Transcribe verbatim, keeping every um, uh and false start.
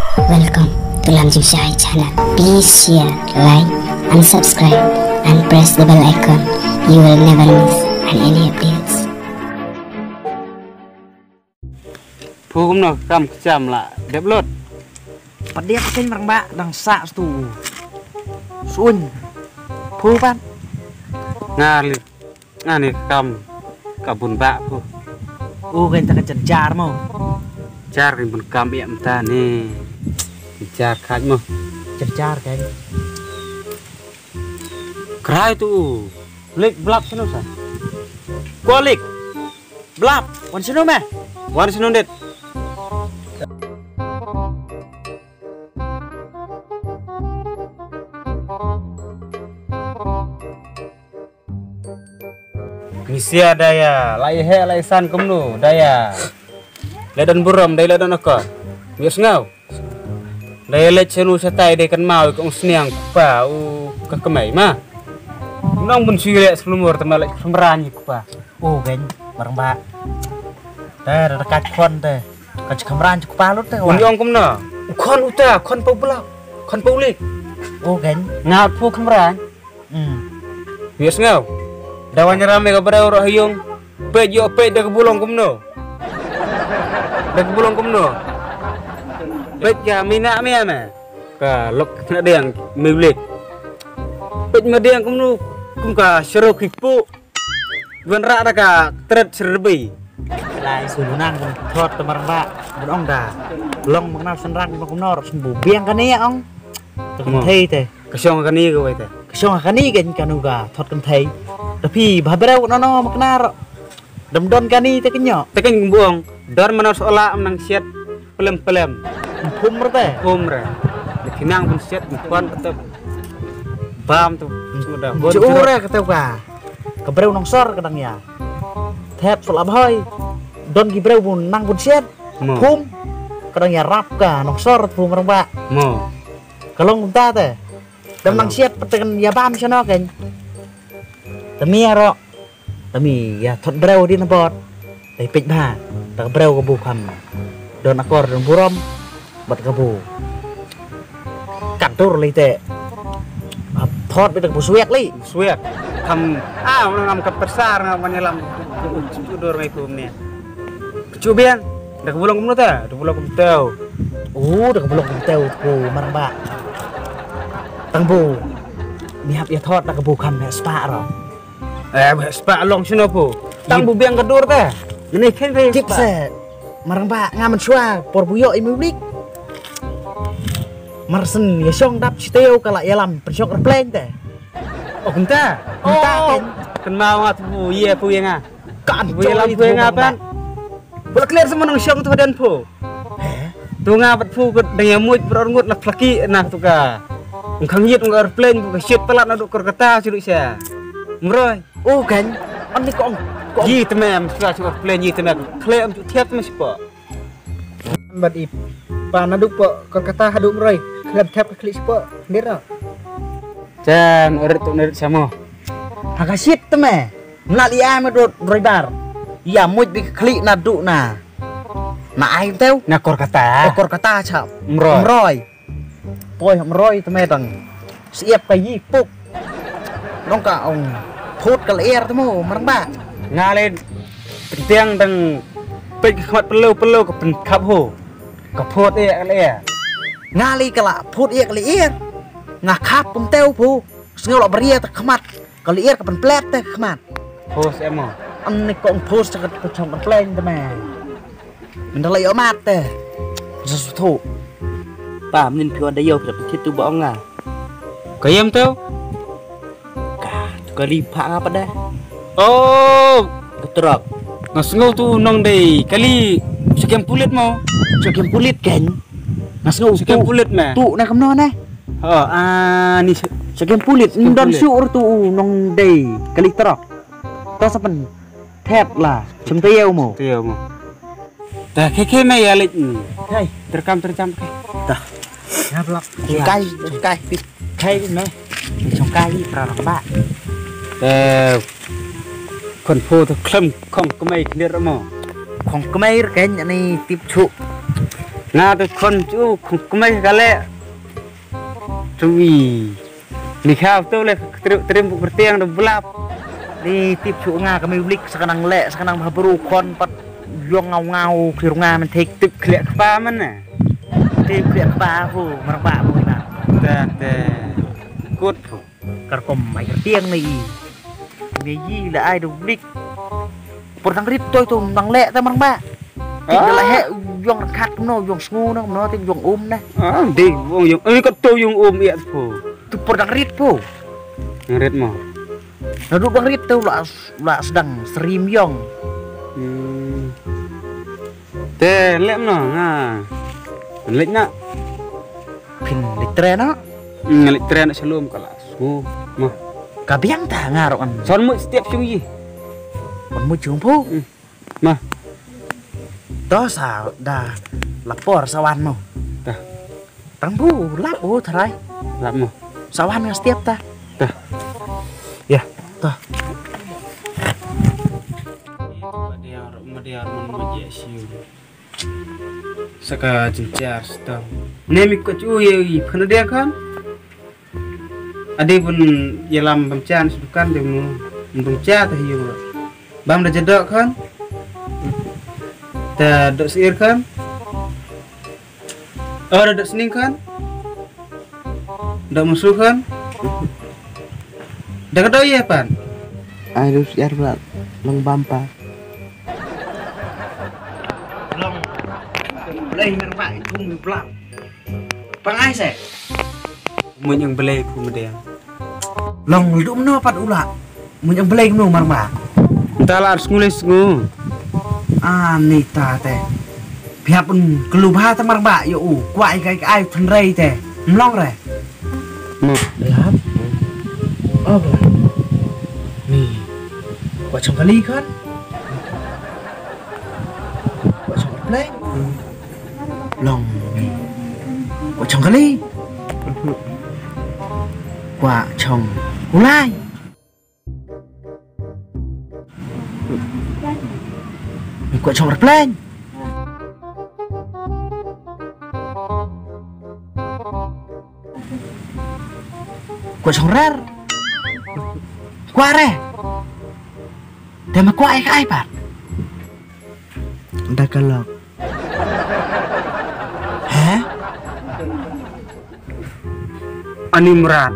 Welcome to Lam Jingshai channel. Please share, like, and subscribe, and press the bell icon. You will never miss any updates. Phu kumno kam kcham la dep lut. Pat dep kein Marangbah dang sah stu. Sun. Phu pat. Nga li. Nga ni kam ka bun ba phu. U kein ta ka jar jar mo. Jar kein bun kam ïa mta ni. Jar khat mo. Jar jar kein. Krai tu. Lik blap sino sa. Ko lik. Blap, wan sino me. Wan sino det. Misia daya, lai he lai san kumno daya. Le don burom dai le don akor. Ngi sngau. Dai leit sha nu sha tai dai kan mau kong sniang kpa u ka kmai ma. Nong bun sui leh slumur te ma leit khlem ran kpa. U kein Marangbah. Te da ka khon te. Ka khlem ran kpa lut te. Un yong kumna. U khon uta khon pau bla. Khon pau lik. U kein. Nga phu khlem ran. Hmm. Ngi sngau. Da wan ram me ka brau roh yung. Peit ïoh peit da ka bulong kumno. Da ka bulong kumno. Peit ka mina mina me. Ka lok na deng milik. Peit ma deng kumno. Kum ka sero ki pu. Wan ra da ka tret serbi. Lai su nang kum thot te Marangbah. Bun ong da. Long mangna senrang kumno kumno. Sembu biang ka ne ong. Te kum thei te. Ka shong kani ka wei te. Ka shong kani kan kanu ka thot kan thei. Tapi ba breu no no maknar. Dam don kani te kenyo. Te kan buong. Don manos ola am nang siat pelem pelem. Phum re te. Phum re. Ni kinang pun siat ni kwan te. Bam tu. Sudah. Chu re ka te ka. Ka breu nong sor ka dang ya. Thep sola bhoi. Don ki breu bun nang bun siat. Phum. Ka dang ya rap ka nong sor phum rang ba. Mo. Ka long kumta te. Dam nang siat pat te kan ïa bam shano kan. Te mi ïa ro. Te mi ïa thot breu di na bot. Te peit bha. Te ka breu ka bu kham. Don akor don burom. Bad ka bu. Kan tur li te. Thot bit ka bu suek li. Suek. Kham. Ah, ngam ka persar ngam kan ïalam. Chu dur ngai kum ne. Chu biang. Da ka bulong kumno ta? Da ka bulong kumteu. Oh, da ka bulong kumteu ko Marangbah. Tang bu. Ni hap ïa thot da ka bu kham heh spah ro. Eh, heh spah long shino phu. Tang bu biang ka dur ta. Ngene khen ka tip se. Marangbah nga man shwa por bu ïoh i mublik. Marsen ïa shong dap chiteu ka la ïalam pynshok airplane te. Oh, kumta. Kumta ken. Kan mau nga tu bu ye phu ye nga. Kan bu ye lam phu ye nga pan. Bula clear sama nang shong tu hadan phu. Tu nga bat phu ko dang ya muj bro ngut la plaki na tu ka. Ung khang yit ung airplane bu ka shit palat na duk Kolkata siru sha. Mroi. Oh kan. An ni kong. Yi temem sha sha airplane yi temem. Khle am tu thiat me spa. Bat i pa na duk po Kolkata ha duk Mroi. Khle thiat ka khli spa. Ndir na. Chan orit tu orit sama. Ha ka shit teme. Mla li ai me dot driver. Ïa muj bi khlieh na du na. Na ai tew. Na Kolkata. Oh, Kolkata cha. Mroi. Mroi. Poi Mroi te me dang. Siap ka yi puk. Nong ka ong. Phut ka lyer te mo Marangbah. Nga le tiang dang pek khmat pelo pelo ka pen khap ho. Ka phut e ka lyer. Nga le ka la phut e ka lyer. Nga khap pum tew phu. Sngew la bria te khmat. Ka lyer ka pynplet te khmat. Phos em mo. An ni kong phos te ka chong ka pleng te me. Min da la ïoh mat te. Sa su thu. Pa min phi wan da ïoh phi da phi tu ba ong nga. Ka yem tu. Ka tu ka ri pha nga pa da. Oh. Ka trok. Nga sngew tu nong dei kali. Sa kem pulit mo. Sa kem pulit ken. Nga sngew sa kem pulit me. Tu na kam no ne. Oh, ah, ni sa kem pulit. Ndon shu ur tu nong dei kali trok. To sa pen thet la chim te yau mo. Te yau mo. Ta khe khe me ya lek ni. Hai, terkam terjam khe. Ta. Ya blak. Kai, kai. Kai me. Chong kai pra rang ba. Eh, kon pho to klem kong kemai khnir mo. Kong kemai ken ani tip chu. Nga tu khon chu kumai ka leh. Tui. Ni kha tu leh trim trim bu pertiang tu belap. Ni tip chu nga kami blik sekanang leh sekanang bha beru khon pat yong ngau ngau klir nga men thik tip khlek kpa men na. Tip khlek kpa hu marba hu ina. Te te. Kut hu. Kar kom ai kar tiang na i. Me yi la ai do blik. Por dang rit toi to dang leh ta marang ba. Tik da la he yong khat no yong sngu no no tik yong um na. Ah, ding wong yong. Eh, kat to yong um ya po. Tu por dang rit po. Dang rit mo. Na du dang rit to la la sedang serim yong. Hmm. Te leh no nga. Leh na. Phin leh tren na. Nga leh tren na shalom ka la. Su ma. Ka biang ta nga ro an. Son mu step chung yi. Kon mu chung phu. Ma. To sa da lapor sa wan mo. Ta. Tang bu lap o tharai. Lap mo. Sa wan nga step ta. Ta. Ya. Ta. Madiar madiar man ma je siu. Saka jinjar stam. Ne mi ko chu ye i khana dia khan. Ade bun ye lam bam chan su kan de mu bam cha ta hiu. Bam da jadok khan. Ta dok sir khan. Oh da dok sning khan. Dok musu khan. Da ka dok ye pan. Ai rus yar ba long bam pa. Long. Lai ngar ba itum blam. Pang ai se. Mun yang belai pu medeng. Long ldum no pat ula. Mun yang belai no mar ma. Nta la sngu le sngu. Ah ni ta te. Pia pun kelu ba ta mar ba yo u. Kwai kai ai than rei te. Mlong re. Mo. Lap. Oh ba. Ni. Kwa chong kali kan. Kwa chong pleng. Long ni. Kwa chong kali. Kwa chong kulai. Ni kwa chong pleng. Kwa chong rer. Kwa re. Te ma kwa ai ka ai pat. Da ka lok. He? Ani mrat.